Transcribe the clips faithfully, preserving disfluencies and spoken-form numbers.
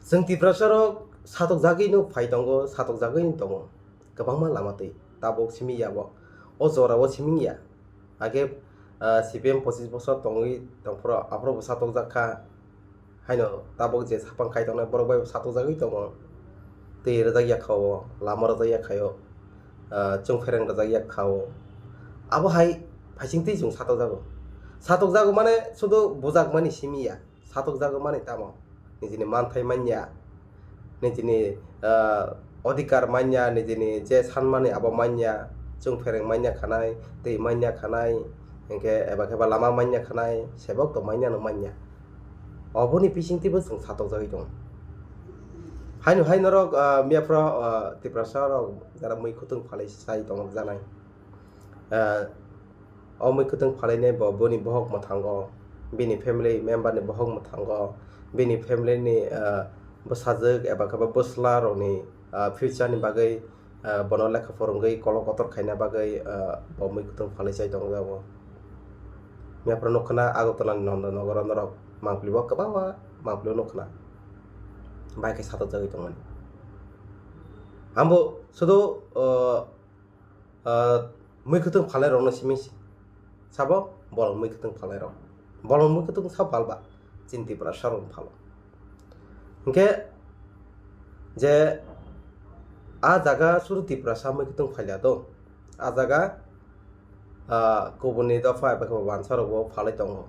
Chwng Tiprasa rok satokjagwi no phai tongo, satokjagwi no tongo. Kwbangma lama twi tabuk simi ya bo. O jora o simi ya. Age, ah, C P M pochis bosor tongwi tongphuru aphuru bo satokjak kha. Haino tabuk je saphang khai tongnai borok bai bo satokjagwi tongo. Twi rwjak ya kha o, lama rwjak ya kha o. Ah, chwng phereng rwjak ya kha o. Abo hai phaising twi chwng satokjago. Satokjago mane sudu bujak mani simi ya. Satokjago mani tamo? Nijini manthai manya, nijini, ah, odhikar manya, nijini je sanmani abo manya, chwng phereng manya khanai, twi manya khanai, hinkhe eba khe ba lama manya khanai, sebok to manya no manya. Oboni bisingtwibo chwng satokjagwi tongo. Haino hai norok, ah, miyaphro, ah, Tiprasa rok jara mui khutwng phalwi sai tongo janai. Ah, o mui khutwng phalainai bo boni bohok mwthango, bini family member ni bohok mwthango, bini family ni, ah, bwsajwk eba khe ba bwsla rokni, ah, future ni bagwi, ah, bono lekha phwrwngwi kolok kotor khaina bagwi, ah, bo mui khutwng phalwi chai tongjago. Miyaphro nukha na Agartala ni Nonda Nogoro norok mangpili bo kwbangma mangpili o nukha na bai khe satokjagwi tongmani. Ambo sudu, ah, ah, mui khutwng phalai rokno simi sabo bolong mui khutwng phalai rok. Bolong mui khutwng sa phalba chini Tiprasa rok phalo. Hinkhe je a jaga suru Tiprasa mui khutwng phailya do. A jaga, ah, kubuni dopha eba khe wansa rok bo phalai tongo.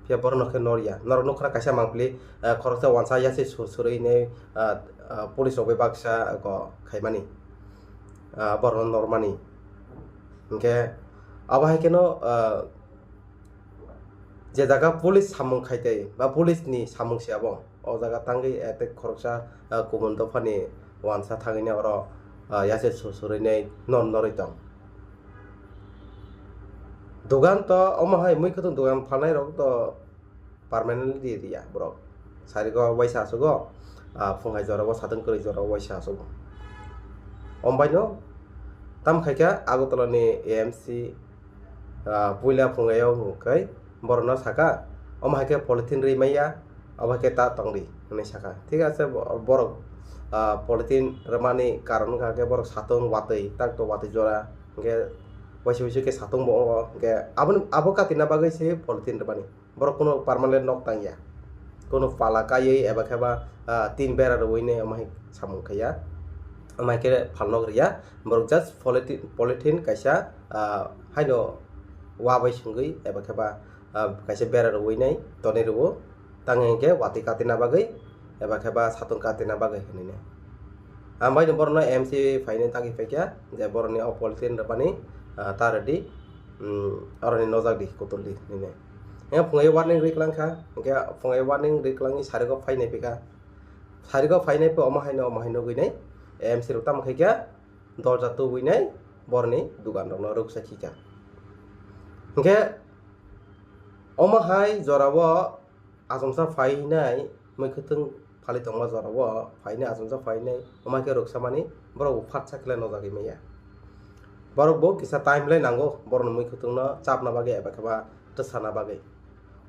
Phiya borok no khe norya. Norok nukha na kaisa mangpili, ah, khoroksa wansa yasi sur surwi hinwi, ah, ah, police rok bai baksa go khaimani. Ah, borok no normani. Hinkhe abo hai kheno, ah, je jaga police samung khai tei ba police ni samung se abo, o jaga tangwi attack khoroksa, ah, kubun dophani wansa thangwi oro, ah, yasi sur surwi nai nor norwi tong. Dugan to omo hai mui khutwng dugan phalnai rok to permanently riya borok. Sarigo waisa asugo, ah, phunghai jorao, satung kwrwi jorao waisa asugo. Ombaino tam khaikha Agartala ni A M C, ah, puila phungaio hwnkhe borokno saka, omo hai khe polythene rwi maya, obo hai khe ta tongdi hwnwi saka. Thik ase, bo-, borok, ah, polythene rwmani karon wngkha khe borok satung watwi, tak to watwi jora, hinkhe waisa waisa khe satung bo wngo, hinkhe aboni, abo katina bagwi se polythene rwmani. Borok kuno permanent nok tangya, kuno pala kaiwi eba khe ba, ah, tin bera rwui nai omo hai samung khaiya, omo hai khe phalnok riya, borok just polythene, polythene kaisa, ah, haino wa bai swngwi eba khe ba, ah, kaisa bera rwui nai tonwi rwo, tang hinkhe watwi katina bagwi eba khe ba satung katina bagwi hinwi nai. Ambai no borokno M C phainai tangwi phaikha je borokni o polythene rwmani, ah, ta rwdi, um, oroni nojak di, kutul di hinwi. Hinkhe phungai warning rwi kwlangkha, hinkhe phungai warning rwi kwlangwi sarigo phainai phikha. Sarigo phainai phe omo haino omo haino nugwi nai M C rok tamo khaikha, dorja tubui nai borokni dugan rokno rwksa khikha. Hinkhe omo hai jorao achomsa phainai, mui khwtwng phalwi tongma jorao phainai, achomsa phainai, omo hai khe rwksamani borok bo phatsa khlai nojagwi manya. Borok bo kisa time lai nango borokni mui khwtwngno chapna bagwi eba khe ba twsana bagwi.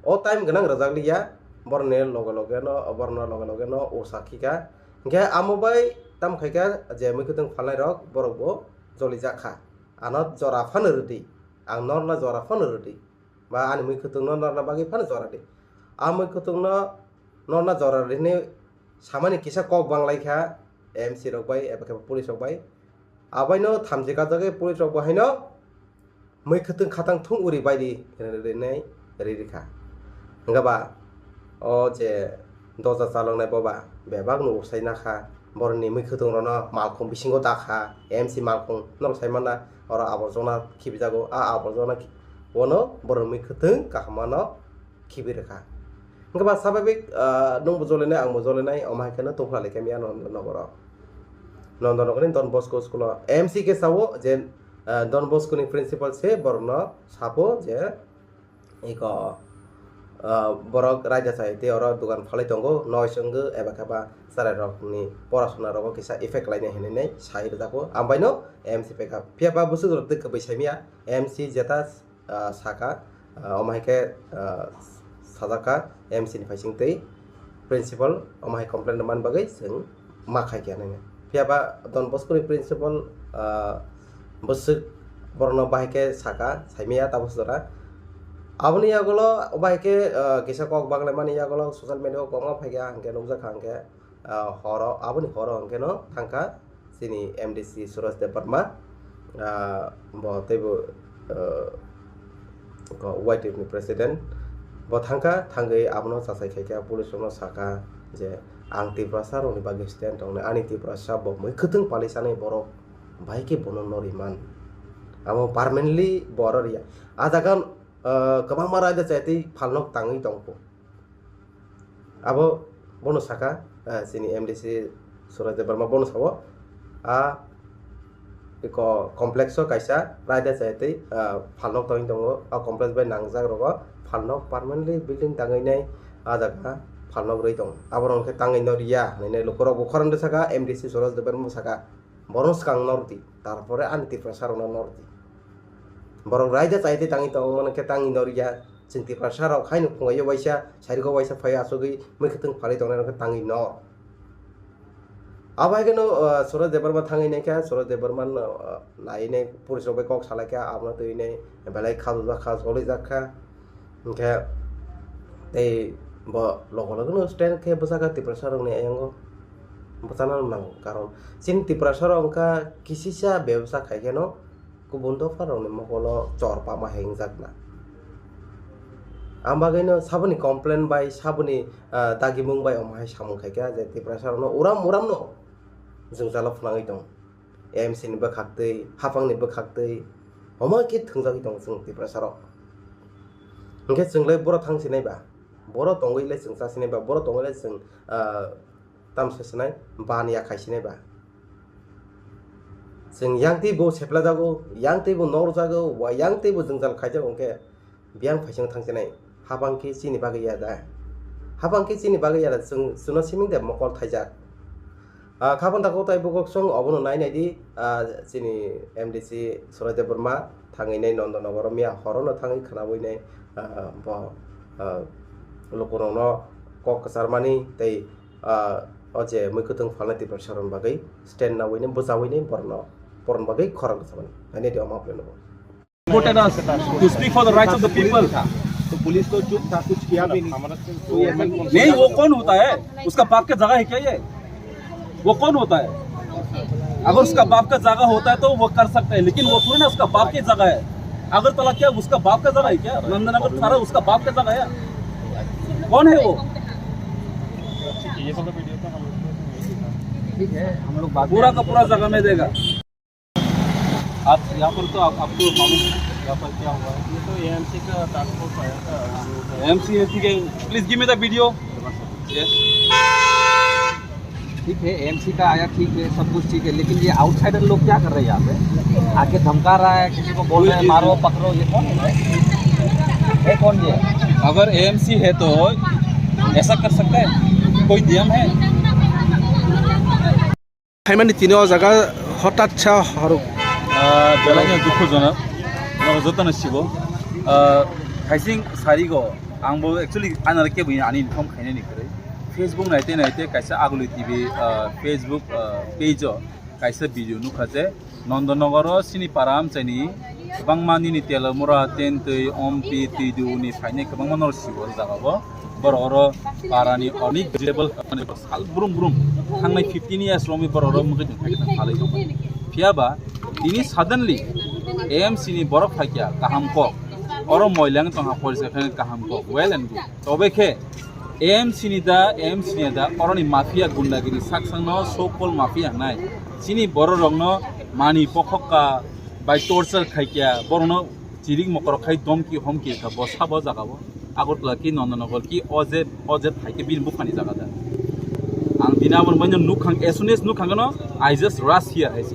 O time gwnang rwjak liya, borokni loge loge no, borokno loge loge no usa khikha. Hinkhe amo bai tam khaikha je mui khwtwng phalnai rok borok bo jolijak kha. Ano jora phano rwdi, ang norna jora phano rwdi. Ba ani mui khwtwngno norna bagwi phano jora di. A mui khwtwngno norna jora rini samani kisa kok bang lai kha M C rok bai eba khe police rok bai. Abaino thamchi kajagwi police rok bo haino mui khwtwng khatang thung uri bai di rinai ri ri kha. Hwnkhe ba o je doja chaloknai boba bebak no usai nakha, borokni mui khwtwng rokno malkhung bisingo dakha, M C malkhung norok sai mana oro aborjona khibijago, a aborjona khi-, bono borokni mui khwtwng kaham mano khibi rwkha. Hwnkhe ba swababik, ah, nwng bo jolinai, ang bo jolinai, omo hai kheno tongphla lai khe mia Nondonogoro. Nondonogorni Don Bosco school o M C khe sao je, ah, Don Bosco ni principal se borokno sapo je, iko, ah, borok raida chai tei oro dugan phalwi tongo, noise wngwi eba khe ba cherai rokni porasona rogo kisa effect lainai hinwi nai sai rwjago. Ambai no M C phaikha. Phiya ba bwswk rok twi kwbwi saimya, M C jeta, ah, saka, ah, omo hai khe, ah, sajak kha M C ni phaising twi. Principal omo hai complain rwmani bagwi chwng ma khai kha nini. Phiya ba Don Bosco ni principal, ah, bwswk borokno bahai khe saka, saimaya tabuk jora. Aboni yagulo bahai khe, ah, kisa kok baglaimani yagulo social media o kwbangma phai kha, hwnkhe nukjak kha hwnkhe, ah, horo, aboni horo hwnkhe no thangkha chini M D C Suraj Debbarma, ah, bo teibo, ah, ko Y T F ni president. Bo thangkha, thangwi abono chachai khaikha, police rokno saka je, "Ang Tiprasa rokni bagwi stand tongnai, ani Tiprasa bo mui kwthwng pali sanai borok bai khe bono no riman. Amo permanently bo aro riya." A jaga, ah, kwbangma raida chaitwi phalnok tangwi tongkho. Abo bono saka, ah, chini M D C Suraj Debbarma bono sao, ah, eko complex o kaisa raida chaitwi, ah, phalnok tongwi tongo. A complex bai nangjak rogo phalnok permanently building tangwi nai, a jaga phalnok rwi tongo. Aborok hwnkhe tangwi no riya hinwi nai lukurok bo khorang saka, M D C Suraj Debbarma saka. Borok swkang nordi, tarpore ani Tiprasa rokno nordi. Borok raida chaitwi tangwi tongo, mano khe tangwi norya. Chwng Tiprasa rok haino phungaio waisa, sariko waisa phai achugwi mui kwthwng phalwi tongnai rok khe tangwi nor. Abo hai kheno, uh, Suraj Debbarma thangwi naikha, Suraj Debbarma, uh, nai nai police rok bai kok salai kha, abono twi nai belai khajojak kha, jolijak kha. Hwnkhe tei bo logo logo no stand khe bwsakha Tiprasa rokni ayang o bwchana nango, karon chini Tiprasa rok wngkha kisisa bebsa khai kheno kubun dopha rokni mokolo chor pama hengjakna. Ang bagwi no saboni complain bai, saboni, ah, dagimung bai omo hai samung khai kha je Tiprasa rokno uram uram no jwngjalo phwnangwi tongo. M C ni bwkhak twi, haphang ni bwkhak twi, omo khe thwngjagwi tongo chwng Tiprasa rok. Hwnkhe chwng lai boro thang sinai ba, boro tongwi lai chwng cha sinai ba, boro tongwi lai chwng, ah, tamsa sinai, ban ya khai sinai ba. Chwng yang twi bo sepla jago, yang twi bo nor jago, wa yang twi bo jwngjal khaijak hwnkhe, biyang phaising thangsinai, habang khe chini bagwi ya da? Habang khe chini bagwi ya da, chwng, chwngno siming de mokol thaijak. Ah, khabon tako tai bukok song obono nai nai di, ah, chini M D C Suraj Debbarma thangwi nai Nondonogoro miya horono thangwi khwnawi nai, ah, bo, ah, lukurokno kok kwcharmani tei, ah, o je mui kwthwng phalnai Tiprasa rokni bagwi stand nawi nai bwchawi nai borokno, borokni bagwi khorang kwcharmani. Nai nai di omo apre no. Voted us to speak for the rights of the people. तो पुलिस तो चुप था, कुछ किया भी नहीं। नहीं, वो कौन होता है? उसका बाप का जगह है क्या ये? वो कौन होता है? अगर उसका बाप का जगह होता है तो वो कर सकता है, लेकिन वो थोड़ी ना उसका बाप की जगह है। अगरतला क्या उसका बाप का जगह है क्या? नंदनगर सारा उसका बाप का जगह है? कौन है वो? ठीक है, हम लोग बात पूरा का पूरा जगह में देगा। आप यहाँ पर तो आप, आपको मालूम है यहाँ पर क्या हुआ है? ये तो A M C का टास्क फोर्स आया था, जो एम सी है, ठीक है, please give me the video। ठीक है, A M C का आया, ठीक है, सब कुछ ठीक है, लेकिन ये आउटसाइडर लोग क्या कर रहे हैं यहाँ पे? आके धमका रहा है, किसी को बोल रहे हैं, "मारो, पकड़ो", ये कौन है? ये कौन ये? अगर A M C है तो ऐसा कर सकता है? कोई नियम है? Phaimani tini o jaga hotat sa horok. Ah, belai no dukhojonok, norok jotono sibo. Ah, haising sarigo, ang bo actually anare kebo ani inform khainani kwrwi. Facebook naite naite kaisa Aguli T V, ah, Facebook, ah, page o kaisa video nukha je Nondonogoro sini para amchaini kwbangma nini Telamura, Tentwi, Ompi, Twiduni phainai kwbangma norok sibo o jaga o. Borok oro parani onek vegetable, mane sal brum brum thangnai fifteen years romwi borok oro mwkhai tong phai tong phalai tong. Phiya ba tini suddenly A M C ni borok phaikya kaham kok. Oro moilang tongha porisa khe kaham kok. Well and good. Tobe khe A M C ni da, A M C ni da, oroni mafia gundagiri saksangno so called mafia hnai. Chini bororokno mani pokhokka bai torture khaikya, borokno chirik mokorok khai domki homki kha bo sabo jaga bo. Agartala ki Nandanagar ki o je, o je phai khe bini buphani jaga da. Ang tini aboni baino nukhang, as soon as nukhang no, I just rush here hai se.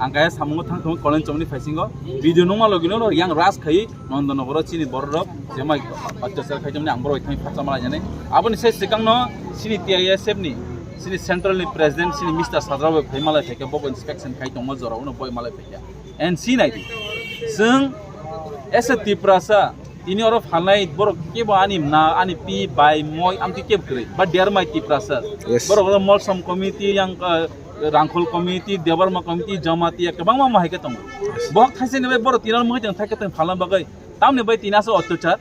Ang kaya samungo thang thang kolen chomni phaisingo video nungma logino yang rush khai Nandanagar o chini bororok jemai atyachar khai tongmani ang borok thang phatsa malai jani. Aboni sai sikang no sini T I S F ni, sini central ni president, sini Mister Sadra bai phai malai phaikha, bo inspection khai tongma jora uno boi malai phaikha. And si nai di. Chwng as a Tiprasa, Tini oro phalnai borok kebo ani mna, ani pi, bai, moi, amtwi kebo kwrwi. But they are my Tiprasa. Yes. Borok oro Molsom community, yang, uh, Rangkhol community, Debbarma community, Jamatia, kwbangma ma hai khe tongo. Yes. Bohok thaisani bai borok tini oro mwkhwtwng thai khe tong phalna bagwi. Tamni bai tini aswk otyochar.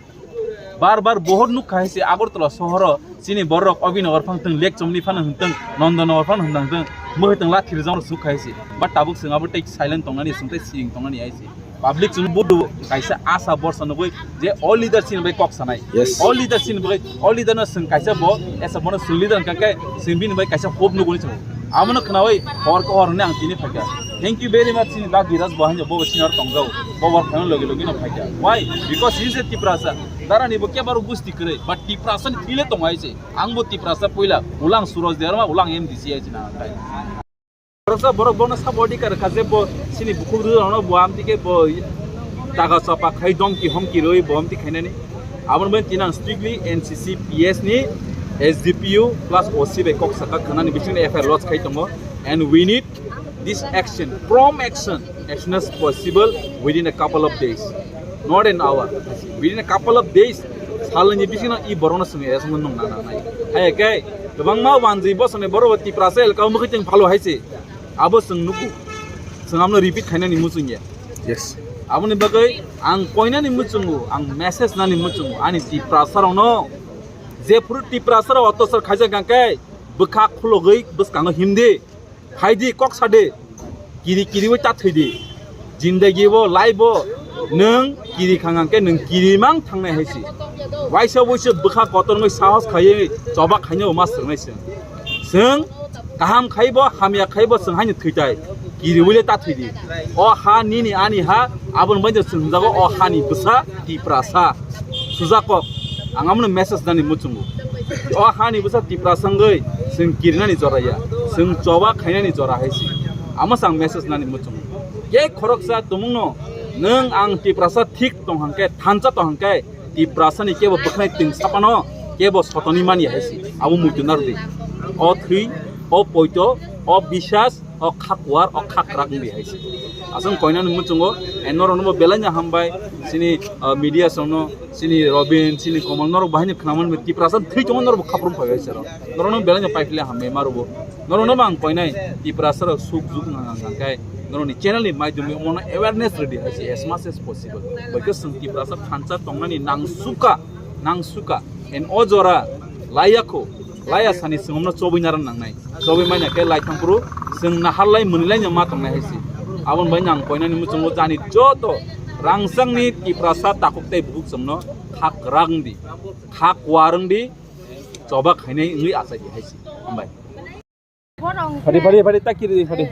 Bar bar bohor nukha hai se Agartala sohoro chini borok Abhinagar phang thung, Lake Chomni phano hwn thung, Nandanagar phano hwn thung, mwkhwtwng lathi rijak rok sukha hai se. But tabuk chwng abo tei silent tongnani, chwng tei siring tongnani hai se. Public chwng budu kaisa asa borsa nugui je all leader chini bai kok sanai. Yes. All leader chini bai, all leader no chwng kaisa bo, esa bono chwng leader hwnkha khe chwng bini bai kaisa hope nuguni chwng. Abono khnaui hor ko hor hwnwi ang tini phaikha. Thank you very much chini Dagiraj bo haino bo senior tongjao. Bo bor phaino logi logi no phaikha. Why? Because he is a Tiprasa. Dara ni bo kebaro gusti kwrwi, but Tiprasa ni thile tongo hai se. Ang bo Tiprasa puila, ulang Suraj Debbarma, ulang M D C hai se na kai. Boroksa borok bono sabo adhikar kha je bo chini bukhuk rwrwno bo amtwi khe bo jaga chapa khai domki homki rwi bo amtwi khainani. Aboni bagwi tini ang strictly N C C P S ni S D P O plus O C bai kok saka khanani bisingni F I R lodge khai tongo. And we need this action, prompt action, as soon as possible within a couple of days, not an hour. Within a couple of days, salni bisingno i borokno chwng arrest wngmani nang nang nai. Hai khe kwbangma wanjwi bosongni borok bo Tiprasa elkao mwkhwtwng phalo hai se. Abo chwng nugo. Chwng abono repeat khainani muchungya. Yes. Aboni bagwi ang koinani muchungo, ang message nani muchungo, ani Tiprasa rokno. Jephuru Tiprasa rok otosar khaijak hwnkhe bwkha khulogwi bwskango himdi. Phaidi kok sadi. Kiri kiriwi ta thwidi. Jindagi bo, life bo, nwng kiri khang hwnkhe nwng kiri mang thangnai hai se. Waisa waisa bwkha kotor wngwi sahos khaiwi choba khainai ma swrwngnai chwng. Chwng kaham khaibo, hamya khaibo chwng haino thwitai. Kiriwi le ta thwidi. O ha nini ani ha, aboni bagwi chwng hwnjago o hani bwsa Tiprasa. Sujakok, ang amono message nani muchungo. O hani bwsa Tiprasa wngwi chwng kirinani jora ya, chwng choba khainani jora hai se. Amo se ang message nani muchungo. Khe khoroksa tumungno nwng ang Tiprasa thik tong hwnkhe, thansa tong hwnkhe, Tiprasani kebo bwkhnai twng sapano kebo sotoni mani hai se. Abo muitu narwdi. O thwi, o poito, o bisas, o kha kuar, o kha kwrak wngdi hai se. Aswk koinani muchungo, eh, norokno bo belai no hambai, chini, ah, media songno, chini Robin, chini Komol, norok bahai no khwnamani Tiprasa thwi tongo, norok bo khaprum phai hai se rok. Norokno belai no paiphle hambai ma rwbo. Norokno bo ang koinai, Tiprasa rok suk juk nang nang khe, norokni channel ni maidumi omono awareness rwdi hai se, as much as possible. Boikhe chwng Tiprasa thansa tongnani nang suka, nang suka. En o jora, laiya kho, laiya sani chwng omno chobwi naran nangnai. Chobwi manya khe lai thangphuru chwng nahar lai mwnwi lai no ma tongnai hai se. Aboni bai no ang koinani muchungo jani joto rangchakni Tiprasa takhuk tei bukhuk chwngno kha kwrak wngdi, kha kuar wngdi, choba khainai wngwi achaidi hai se. Hambai. Borok phadi, phadi, phadi, ta kiri, phadi.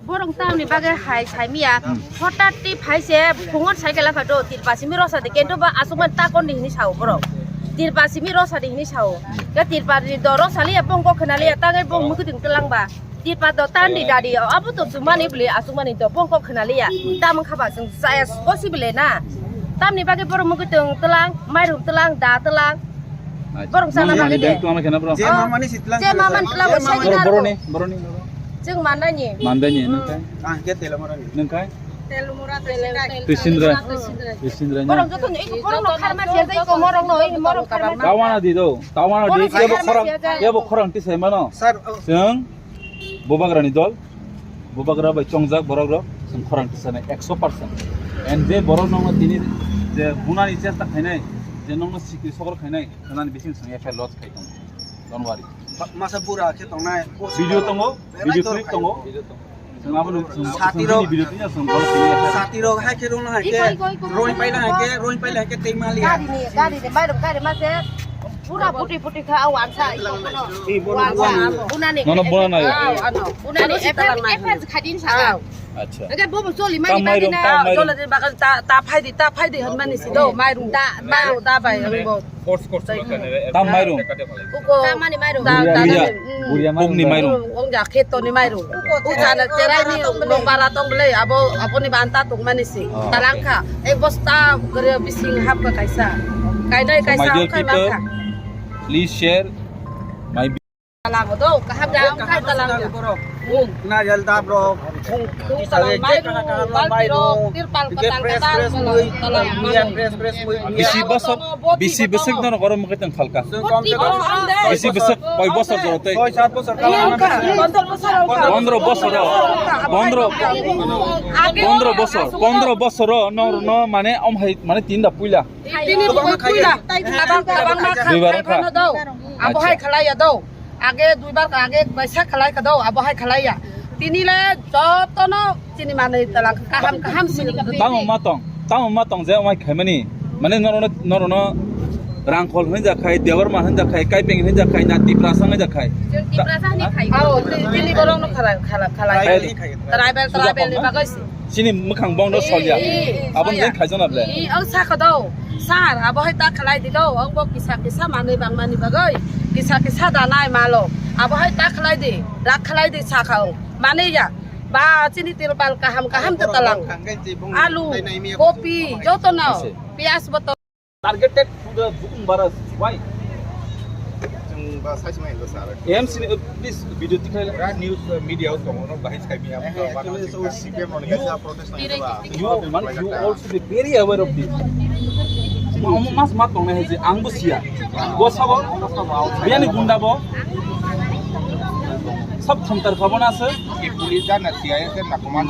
Borok tamni bagwi hai saimiya. Hmm. Hotat ti phai se phungon cycle kha do, tirpa simi rosa de, kento ba asukman ta kon di hini sao borok. Tirpa simi rosa de hini sao. Ke tirpa di do rosa liya bongko khna liya, ta ngai bong mukuding telang ba. Tirpa do tan di dadi, abo to jumani bli asukmani do bongko khna liya. Tamang kha ba chwng jaya possible na. Tamni bagwi borok mukuding telang, mairum telang, da telang. Acha. Borok chana mani bagwi de. Bag tuang kena bro. Je mamani sitlang. Je mamani tla bo sai. Boro, boro ni, boro ni. Jeng mandani. Mandani nang kai. Ah, ke telo morani. Nang kai. Telo mora, telo. Tisindra. Tisindra. Borok joto ni, borok no kharma siya jai ko, morok no, morok kharma. Tawana di do. Tawana di, kebo khorang, kebo khorang tisai mano. Sir, oh. Jeng. Bubagrani dol, bubagra bai chongjak borok rok, chwng khorang tisanai ekso percent. And je borok nokno tini je bunani chesta khainai, je nokno sikri sokor khainai, khwnani bising chwng F I R lodge khai tongo. Don't worry. Ba-, masa bura khe tongnai. Video tongo, belai video clip tongo. Video tongo. Chwng abono chwng, sati chwng rok, bini video tini chwng bol tini. Sati rok hai khe rung hai khe, roi paila hai khe, roi paila hai khe tei mali. Gari ni, gari ni, mai rok gari ma se. Pura puti puti kha, aw, ansa, iko kono. Ansa, bunani. Nono bunana ya? Aw, ano. Bunani, ano si efek, talang nai. Efek khadin sa. Aw. Acha. Ege bobo soli mani. Tam mairum, tam mairum. Jolo de bagal ta, ta phaidi, ta phaidi hon mani si do, mairum. Da, mairum, da bai, ang bo. Force, force. Tam mairum. Uko. Tam mani mairum. Da, da, Buria, da, Buria. Mm. Buria mairum. Pokni mairum. Ong ja kheto ni mairum. Uko. Uko na cherai ni, no bara tong bele, abo, abo ni banta tong mani si. Oh, okay. Talangkha. Ek bosta gare bising hap ka kaisa. Kainai kaisa. So, my dear people, please share my Talang do, kaham jang khai talang. Nariyal dab rok, thung thung talang, mairum, balti rok, tirpal kwtal kwtal talang, talang. Bisi bosor, bisi bosor no gorom mukhai tong khalka. Bisi bosor, koi bosor jora tei? Pondro bosor, pondro, pondro bosor, pondro bosor no, no, mane om hai, mane tinda puila. Tini puila, tabang, tabang ma kha, duibar kha. Abohai khalai ya do. Age duibar kha, age baisa khalai kha do, abohai khalai ya. Tini le jotono chini manwi talang kaham kaham sini. Tamo ma tong, tamo ma tong je omai khaimani. Mane norono, norono Rangkhol hinja khai, Debarma hinja khai, Kaipeng hinja khai, na Tiprasa hinja khai. Tiprasa ni khai. Ao, tini borok no khalai, khalai, khalai. Tribal, tribal ni bagwi si. Chini mwkhang bong no solya. Aboni jeng khaijakna ble. Ang sakha do. Sir, abo hai ta khalai di do. Ang bo kisa kisa manwi bang mani bagwi. Kisa kisa danai malo. Abo hai ta khalai di. Rak khalai di sakha ang. Mani ya. Ba chini tirpal kaham kaham te talang. Alu, kopi, joto no. Piyaj bo to. Targeted to the Bukum Baras. Why? Chwng ba sai sima hingo sir. M C, uh, please, video tikhlai. Ra news, uh, media o tongo, no bahai sai mi am. Eh, eh, actually, so C P M on kaisa protest nang ba. You, man, you all should be very aware of this. Mas mat tongnai hai je, ang bo siya. Bo sabo, biyani gunda bo. Sab thamtar khabo na se. Ki police jana siya, se na command.